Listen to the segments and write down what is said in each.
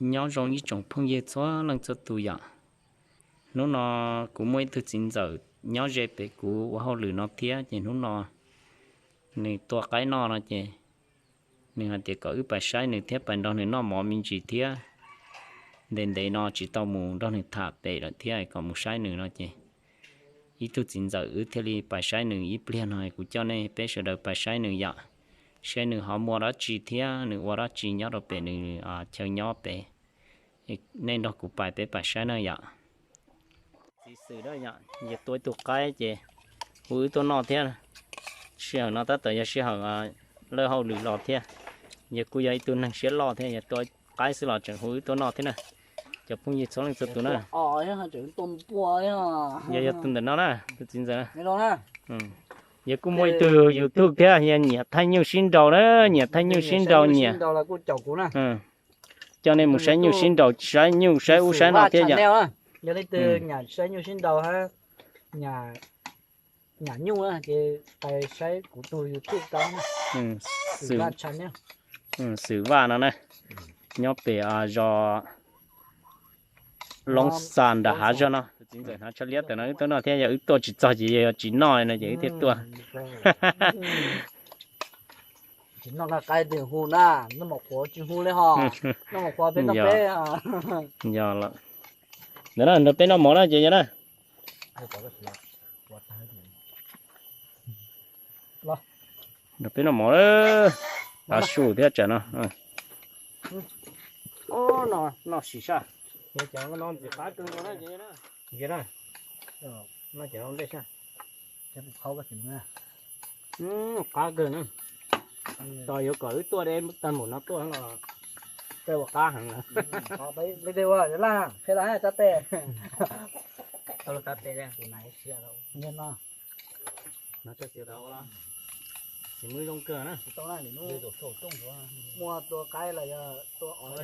Nyob zoo ib tsoom phooj ywg txhua leej txhua tus yom. Hnub no kuv muaj ib tug txiv ntxawm nyob ze pem kuv ua hauj lwm no thiab ces hnub no nws tua qaib noj no ces nws hais tias kom wb pais saib nws thiab pais nrog nws noj mov me ntsis thiab. Ntev ntev no tsis tau mus nrog nws tham pem lawm thiab kom mus saib nws no ces ib tug txiv ntxawm wb thiaj li pais saib nws ib pliag no kuv coj nej peb sawv daws pais saib nws yom. Saib nws ho muaj dab tsi thiab nws ua dab tsi nyob rau pem nws chaw nyob pem. Nej nrog kuv pais peb pais saib na yom. Txiv xwm yog tua ib tug qaib ces hu wb tuaj noj thiab. Sij hawm no tab tom yog sij hawm lawj hauj lwm los thiab. Yog kuj yog ib tug neeg siab loj thiab yog tua qaib xwb los tseem hu wb tuaj noj thiab na. Cov phooj ywg txhua leej txhua tus na. Yog yog tus ntawm no na, tus txiv ntxawm na. Yog kuj muaj ib tug YouTube thiab yog Nyiam Thaij Nyuj Sib Nraus na, Nyiam Thaij Nyuj Sib Nraus Nyiam. Coj nej mus saib nyuj sib nraus, saib nyuj saib ub saib no thiab yom. Yog leej twg nyam saib nyuj sib nraus hab nyam nyuj ces pais saib kuv tug YouTube tau na. Xwm Vaj no na, nyob pem zos Loob Xas nram hav zoov no. Tus txiv ntxawm hnav tsho liab tawm no wb tuaj noj thiab, yog wb tuaj tsis txog ces yog tsis noj no ces wb thiaj tuaj. Tsis noj qaib twg hu na, noj mov qhuav tsis hu li ho. Noj mov qhuav peb noj peb. Yog lawm. Ntawm no nrog peb noj mov na ces yog na. Nrog peb noj mov, tav su thiab tsam no. Noj sim saj. Qab kawg na. Tos yuav kom wb tuaj de tag npaum no tuaj los, tej ua qab heev na. Tsis muaj zoo kawg na. Muaj tua qaib los yog tua os.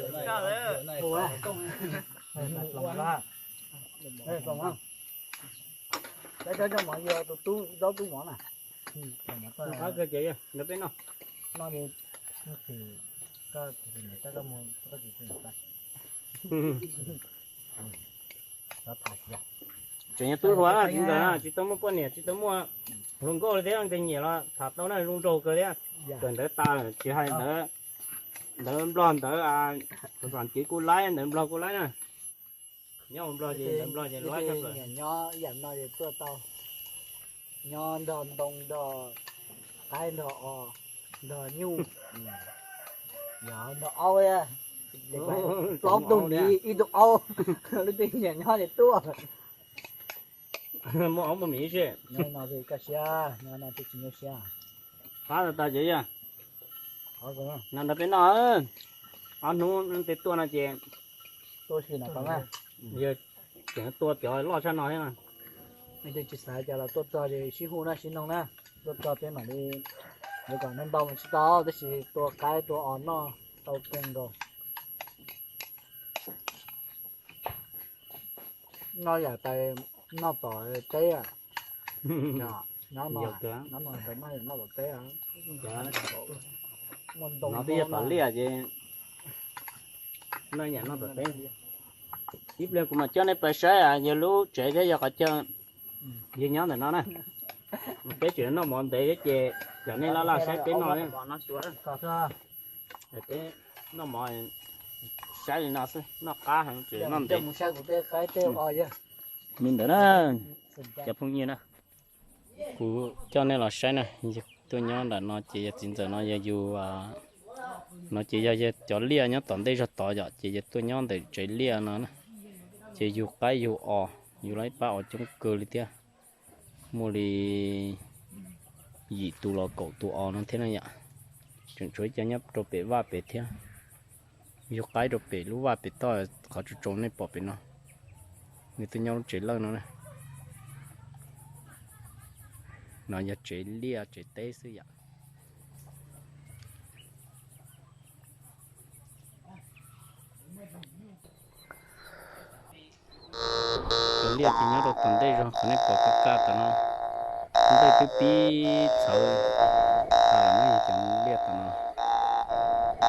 Peb cov coj mov yog tus tub zaub tub mov na. Qab kawg ces nrog peb noj. Tseem yog tub hluas na, txiv ntxawm na, tsis tau muaj poj niam, tsis tau muaj hluas nkauj li thiab, nqis nyiam los tham tau na, zoo nraug kawg thiab. Txawm ntawv tas lawm tsis hais ntawv, ntawv Nplog ntawv, txom txom kev kuj laib, ntawv Nplog kuj laib na. Nyob ua Nplog ces ntawv Nplog ces laib tshaj plaws. Nyob ib yam no ces tuaj tau, nyob nrog ntoo, nrog qaib, nrog os, nrog nyuj, yog nrog aub, plaub tug miv ib tug aub, leej twg nyiam nyob ces tuaj. Muaj aub muaj miv seb. Nyob no ces kaj siab, nyob no ces tsis nyuaj siab. Qab tas ces yog no nrog peb noj, ob hnub tej tuaj no ces tuaj tseem tua cov loj tshaj no thiab. Leej twg tsis xav cas los tuaj txog ces sib hu na sib noog na, tuaj txog peb mam li, yuav kom noj ntau mas tsis tau tab sis tua qaib tua os noj tau kawg nkaus. Noj yam tais noj tom teb, noj no, noj tom teb, muaj ntoo no twb yog tom liaj ces noj yam noj tom teb. Ib pliag kuv mam coj nej pais saib yog lub tsev thiab yog qhov chaw, yog nyob ntawm no na. Peb tseem noj mov ntev thiab ces coj nej laj laj saib peb noj. Peb noj mov saib li no xwb, noj qab heev tseem noj ntev. Li ntawd na, cov phooj ywg na, kuv coj nej los saib na, tuaj nyob nram no ces yog txiv ntxawm no yog yug, no ces yog cov liaj nyob tom ntej zog tod yom, ces yog tuaj nyob ntawm tsev liaj no na, ces yug qaib yug os, yug lawv ib pab os coob kawg li thiab. Muaj li yim tus los kaum tus os no thiab na yom. Tseem tshuav ib co nyob rau pem vaj pem thiab. Yug qaib rau pem lub vaj pem toj qhov tsaus tsaus nej pom pem no. Nws tuaj nyob lub tsev lawj no na. No yog tsev liaj tsev teb xwb yom. Cov liaj ces nyob rau tom ntej zog qhov nej pom kaj kaj tom no, ntej twb pib txhawv tas lawm ne, cov liaj tom no,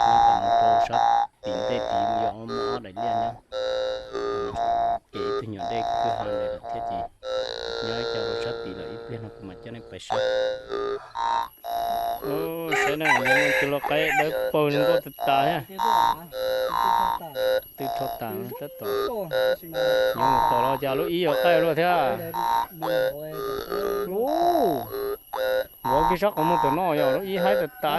nyob tom no rau sab tim ntej tid yog muaj ob daim liaj nyob. Ces ib tug nyuam dej kwj ha ntawd lawm thiab ces nyob ib co rau sab tid lawm, ib pliag no kuv mam coj nej pais saib. Saib na, tus lau qaib dawb paug zoo nkauj tas tas thiab. Twb rho tas tab tom, nyob mus tom los cas lub ib yuav qaij luaj thiab. Vov kiag sab qhov muag tom no yog lub ib haib tas tas.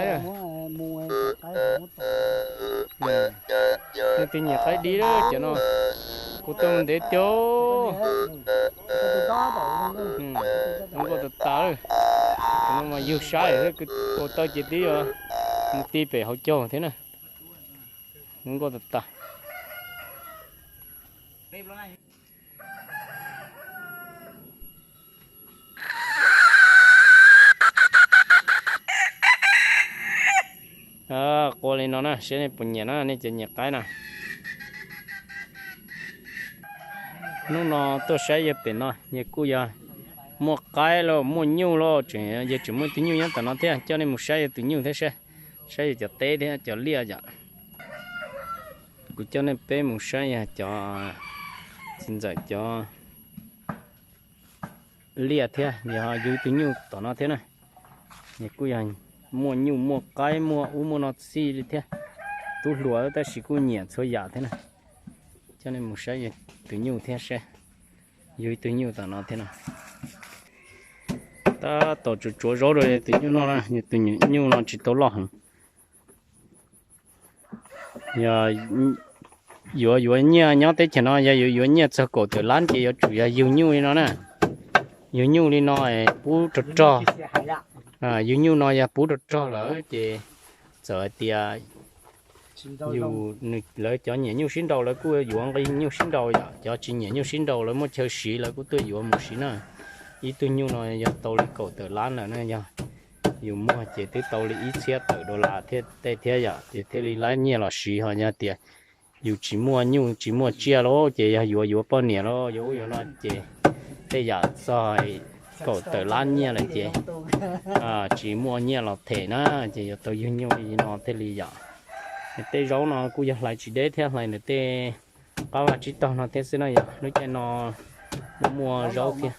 Nej twb nyiam qaib dib lawm cov no, kuv tuaj mus ntev tiag. Zoo nkauj tas tas lawm. Cov no mas yug saib, kaus taw ces twb yuav mus ti pem hauv caug thiab na. Zoo nkauj tas tas. Qua li no na, saib nej puas nyiam na, nej cov nyiam qaib na. Hnub no tuaj saib yawg pem no, yawg kuj yog muaj qaib los muaj nyuj los, tseem yawg tseem muaj tus nyuj nyob tom no thiab, coj nej mus saib yawg tus nyuj thiab saib, saib yawg cov teb thiab cov liaj yom. Kuv coj nej peb mus saib yawg cov, txiv ntxawm cov liaj thiab, yog yug tus nyuj tom no thiab na. Nws kuj yog muaj nyuj muaj qaib muaj ub muaj no txij li thiab. Tub hluas tab sis kuj nyiam txhua yam thiab na. Coj nej mus saib yawg tus nyuj thiab saib, yug ib tug nyuj tom no thiab no. Tab tom tsuav tsuav zaub rau yawg tus nyuj no na, yawg tus nyuj no tsis tau loj heev. Yog yuav yuav nyiaj nyob teb chaws no, yog yuav yuav nyiaj txog kaum tawm lab ces yuav tsum yog yug nyuj li no na. Yug nyuj li no pub rog rog. Yug nyuj no yog pub rog rog lawm ces txawm hais tias yus, lawv cov nyiam nyuj sib nraus lawv kuj yuav nqi nyuj sib nraus yom, cov tsis nyiam nyuj sib nraus lawv muaj chaw siv lawv kuj tuaj yuav mus siv na. Ib tug nyuj no yog tau li kaum tawm lab lawm na, yog yus muag ces twb tau li ib txhiab tawm dollar thiab tej thiab yom, ces thiaj li laib nyiaj los siv. Ho yog tias yus tsis muaj nyuj tsis muaj tsiaj lauj, ces yog yuav yuav poj niam lauj, yuav ub yuav no ces tej yam txog kaum tawm lab nyiaj lawm ces tsis muaj nyiaj los them na, ces yuav tau yug nyuj li no thiaj li yom. Tej zaub no kuj yog hlais tsis deb thiab, hlais ntawm tej qab vaj tsib taug no thiab xwb na yom. Lub caij no muaj muaj zaub thiab.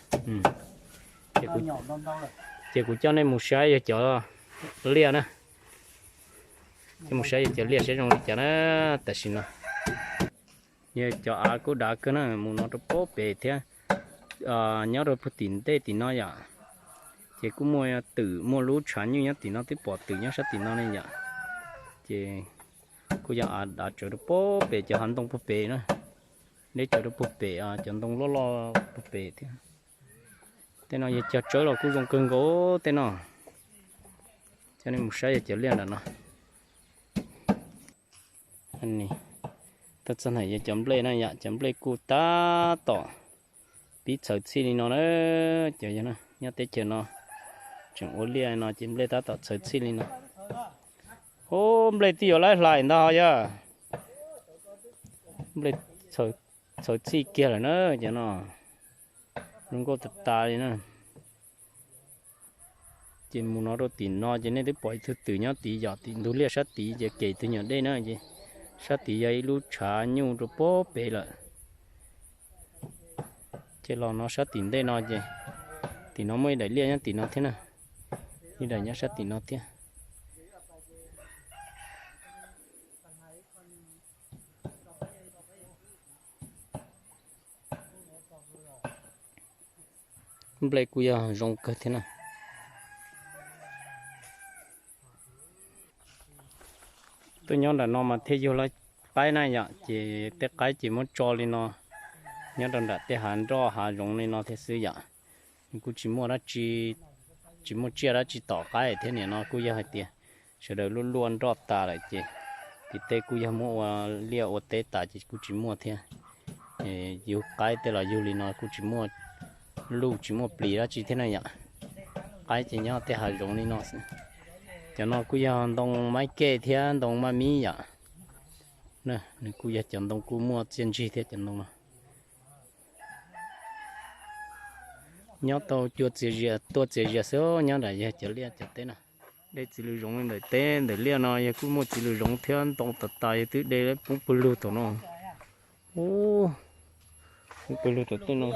Ces kuv coj nej mus saib yog cov liaj na. Coj mus saib yog cov liaj saib zoo li cas na. Tam sim no yog cov av kuj dav kawg na, mus no rau pem thiab. Nyob rau puag tim ntej tim no yom, ces kuj muaj twm muaj lub tshav nyuj nyob tim no, twb pom twm nyob sab tim no ne yom. Ces kuj yog av dav tsawv rau puag pem cov hav ntoo puag pem na. Deb tsawv rau puag pem, cov ntoo loj loj puag pem thiab. Tej no yog cog tsawb los kuj zoo kawg nkaus tej no. Coj nej mus saib yog cov liaj nram no. Tuaj txog ntawm yog cov nplej na yom, cov nplej kuj tab tom pib txhawv txhij li no na. Cov nyob teb chaws no tseem ua liaj no ces nplej tab tom txhawv txhij li no. Ub, nplej twb yuav laib hlais ntag ho yog. Nplej txhawv txhij kiag lawm na, cov no zoo nkauj tas tas li na. Ces mus no rau tim no ces nej twb pom ib tug twm nyob tid yom, tim ntug liaj sab tid ces kem tus nyuam dej na, ces sab tid yog ib lub tshav nyuj rau puag pem lawm. Ces los no sab tim ntej no ces tim no muaj ib daim liaj nyob tim no thiab na, ib daim nyob sab tim no thiab. Nplej kuj yog zoo kawg thiab na. Tuaj nyob nram no mas thiaj yug lawv qaib na yom, ces tej qaib ces muab tso li no nyob rau nram tej hav nroj hav zoov li no thiab xwb yom. Kuj tsis muaj dab tsi, tsis muaj tsiaj dab tsi tom qaib thiab, nim no kuj yog hais tias sawv daws luaj luaj nroj tas lawm ces tim tej kuj yog muab ua liaj ua teb tas ces kuj tsis muaj thiab. Yug qaib tej los yug li no kuj tsis muaj luj tsis muaj plis dab tsi thiab na yom. Qaib ces nyob tej hav zoov li no xwb. Cov no kuj yog ntoo maib kej thiab ntoo maj mib yom. Nws kuj yog cov ntoo kuj muaj txiaj ntsig thiab cov ntoo no. Nyob tau cua txias zias tuaj txias zias xwb, nyob nram yog cov liaj cov teb na. De txiv lws zoov ntawm teb ntawm liaj no yog kuj muaj txiv lws zoov thiab ntau tas tas, yog twb de poob pawg lug tom no. Ub, poob pawg lug tom tej no.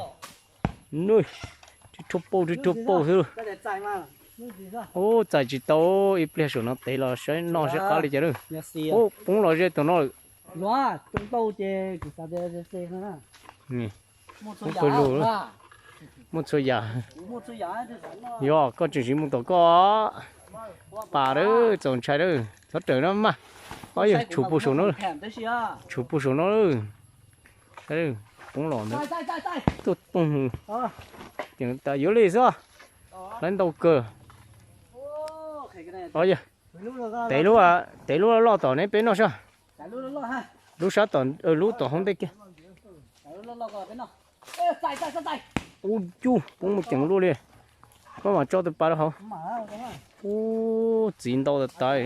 Nws tib rhuaj pauj tib rhuaj pauj xwb. Ub, txais tsis tau, ib pliag saum no tev los saib noj saib qab li cas lawm. Ub, poob los ze tom no lawm. Poob pawg lug, muaj txhua yam. Yog koj tseem siv mus tom koj pas lawm, txaus ntshai lawm, txhob raws na mas. Ob yog tshum pug saum no, tshum pug saum no lawm. Poob los ntawd, tuaj toog, yuav li xwb, hlais ntau kawg. Yog, tev lub, tev lub loj tom neb peb noj soj. Lub sab tom, lub tom hauv ntej kiag. Ub, cub poob mus ceev luaj li. Koj mam tso tus pas rau hauv. Ub, txiv ntau tas tas.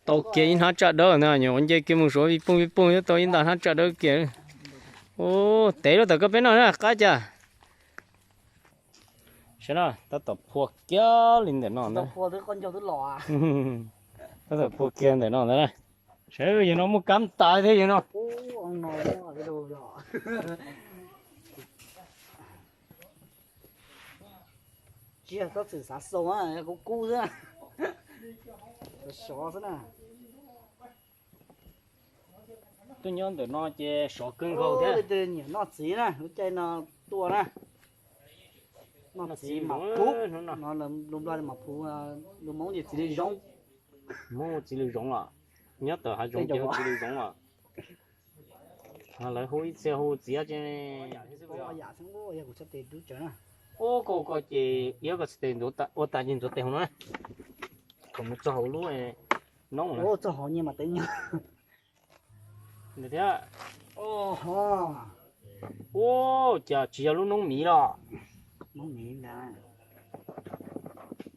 Tau kiag ib hnab tsaj dawb na, nyuam qhuav nce kiag mus suav vij pooj vij pooj thiab tau ib nta hnab tsaj dawb kiag. Ub, tev lub tom koj peb noj na, qab cas. Saib no, tab tom phua kiag li ntawm no na. Tab tom phua kiag ntawm no ntag na. Saib yog no muaj kab tas thiab yog no. Tsis yog txhob txwm xav xaus, kub kub xwb, sov sov xwb na. Tuaj nyob ntawm no ces sov kawg nkaus thiab. Leej twg nyiam noj txiv na, lub caij no tuaj na. Noj txiv mas puv, lus Nplog mas puv, lus Hmoob ces txiv lws zoov. Hmoob txiv lws zoov los, nyob tawm hav zoov ces txiv lws zoov los. Lawv hu ib txhia hu txiv. Ub, koj ko ces iab koj txhais tes ua tas ces ntxuav tes hauv no, kom mus txog hauv lub noob. Txog hauv nyias mas tev nyias. Thiab. Ub, cas tsis yog lub noob miv los?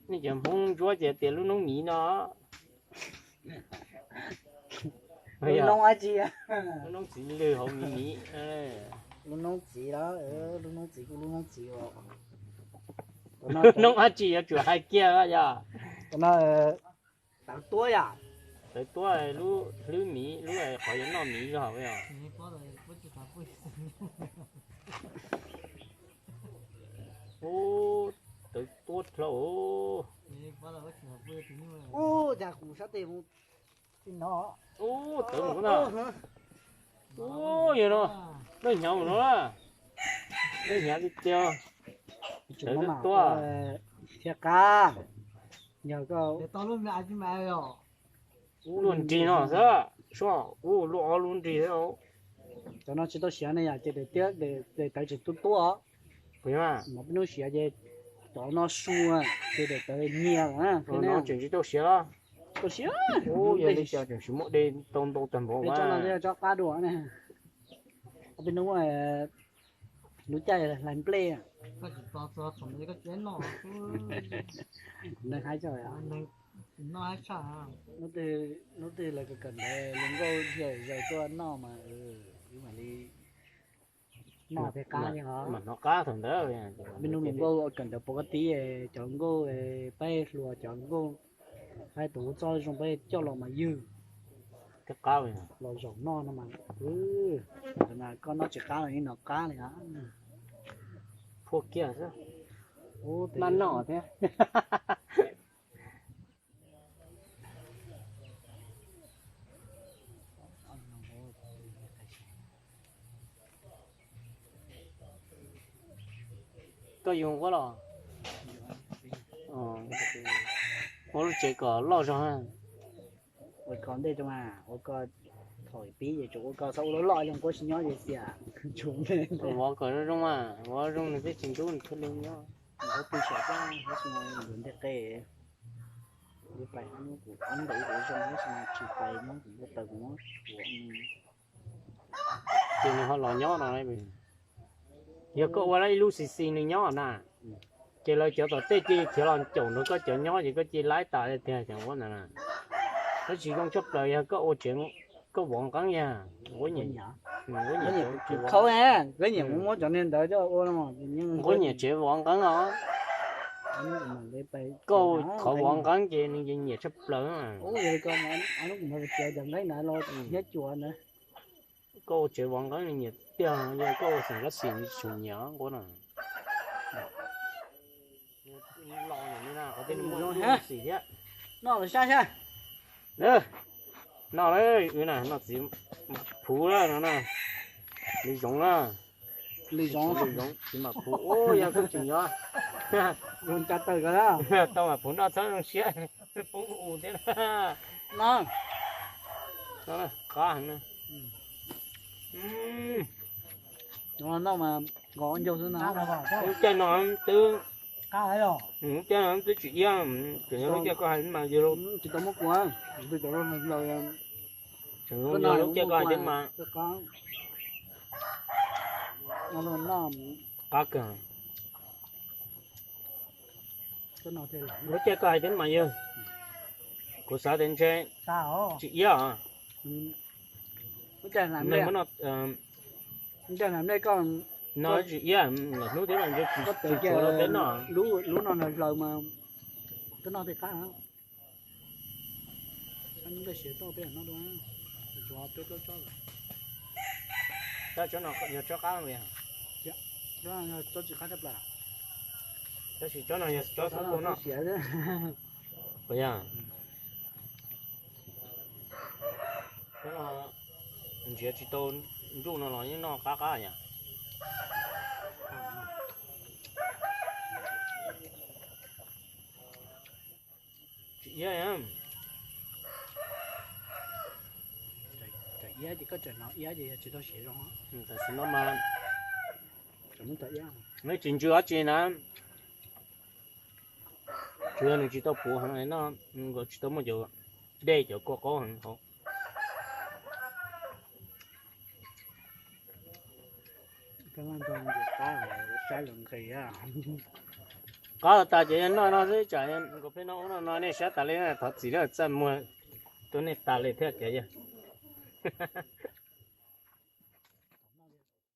Nej cov Hmoob ntsuab ces tias lub noob miv no. Lub noob dab tsi? Lub noob txiv lws hauv miv miv. Lub noob txiv los, lub noob txiv kuj lub noob txiv os. Lub noob dab tsi yuav tsum hais kiag yog. Tawv tuab yom. Tawv tuab, lub hlwb miv, lub qhov yuav noj miv zog os. Ub, tawv tuab dlhau. Ub, cas kuv sab tes mus. Ub, tawv mus na. Ub, yog no, dawb hnyav no, dawb hnyav tiag tiag. Tawv tuab thiab qab. Yog koj luaj nrig no xwb, ub, luaj ob lub nrig xwb. Cov no tsis tau siav ne yom, ces daim tawv tseem tuab tuab. Peb hnub siav ces cov no su ces daim tawv nyias. No tseem tsis tau siav los? Tau siav. Ub, yog li cas tseem tsis muaj dej tau ntau tag npaum. Tsob no tsob qab dua ne. Peb hnub lub caij hlais nplej. Neeg haib tshaj. Hnub twg lawv kawm ntawv hluas nkauj thiaj zaws tuaj noj mas wb mam li noj thiaj qab li hos. Mas hnov qab thaum ntawd. Peb hnub hluas nkauj kawm ntawv pov kab tib, cov nkauj peb hluas cov nkauj, haib tus hu txoj zoo peb coj los mas ywg. Thiaj qab los zaum noj no mas, koj noj tsis qab los yeej hnov qab li os. Phua kiag xwb. Maj noj thiab. Koj yug ua los? Ua lub tsev kom loj zog. Ua ko ntej rau mas, ua ko thaum pib ces tsuas ua ko txhob ua loj loj, yog nquab tsis nyob ces xiam. Vov kom zoo zoo mas, vov zoo nws thiaj tsis ntub nws thiaj li nyob. Nquab pw saum txaj, nquab tsis nyob yuav ntej qe. Li pais hnub kuv ob ntawd kuv zoo, tab sis mas tsis pais hnub kuv npua taws kuv muab tuav. Ces nws ho los nyob no. Yog koj ua ib lub xis xis nws nyob na, ces lawv cov tom tej cia li khiav los caum nrog koj cov nyob ces koj cia li laib tas tiag tiag ua ntawd na. Tab sis zoo tshaj plaws yog koj ua tsev, koj vov nqeeb yag, nquab nyiam. Khau, koj nyiam mus muab cov niag ntawd coj ua no. Kuv nyiam tsev vov nqeeb os. Koj qhov vov nqeeb ces nws nyiam tshaj plaws. Koj ua tsev vov nqeeb nws nyiam tiag, yog koj ua xeem kab xis tsis nyiam nquab no. Los xim thiab. Noj lawm, wb na, noj txiv phuv lawm no na. Lwm zoov na. Lwm zoov, txiv mam phuv, yog koj tseem nyob. Zoo tsa tawm ko na. Tau mam phuv noj txhob zoo siab, poob u thiab na. Qab heev na. Noj mas nkaus ncaug xwb na. Lub caij no twb, lub caij no twb tsis iab, tseem yog lub caij koj hais mas yog, tsis tau muab kua, tseem yog lub caij koj hais thiab mas. Qab kawg. Lub caij koj hais thiab mas yog, kuv xav tias ntshe tsis iab os. Muab no, no tsis iab, hnub thiab mas ntshe tsis tshuav rau peb noj. Lub no nws hlaws mas koj noj tej qab. Tsob no yog tsob qab, tab sis tsob no yog tsob xub pua noj. Puas yog? Ntsiav tsis tau nruj no los yeej noj qab qab yom. Tsis iab. Tseem iab ces koj tseem hnov iab ces yog tsis tau siav zoo. Tam sim no mas nws tsis ntsws dab tsi na. Tsuas yog nws tsis tau puv heev no, nkaus tsis tau muaj cov dej cov kua qaub heev hauv. Qab tas ces yog noj no xwb, tsam nkaus peb noj ub no no nej sab tas li, thov txim na, txaj muag rau nej tas li thiab ces yog.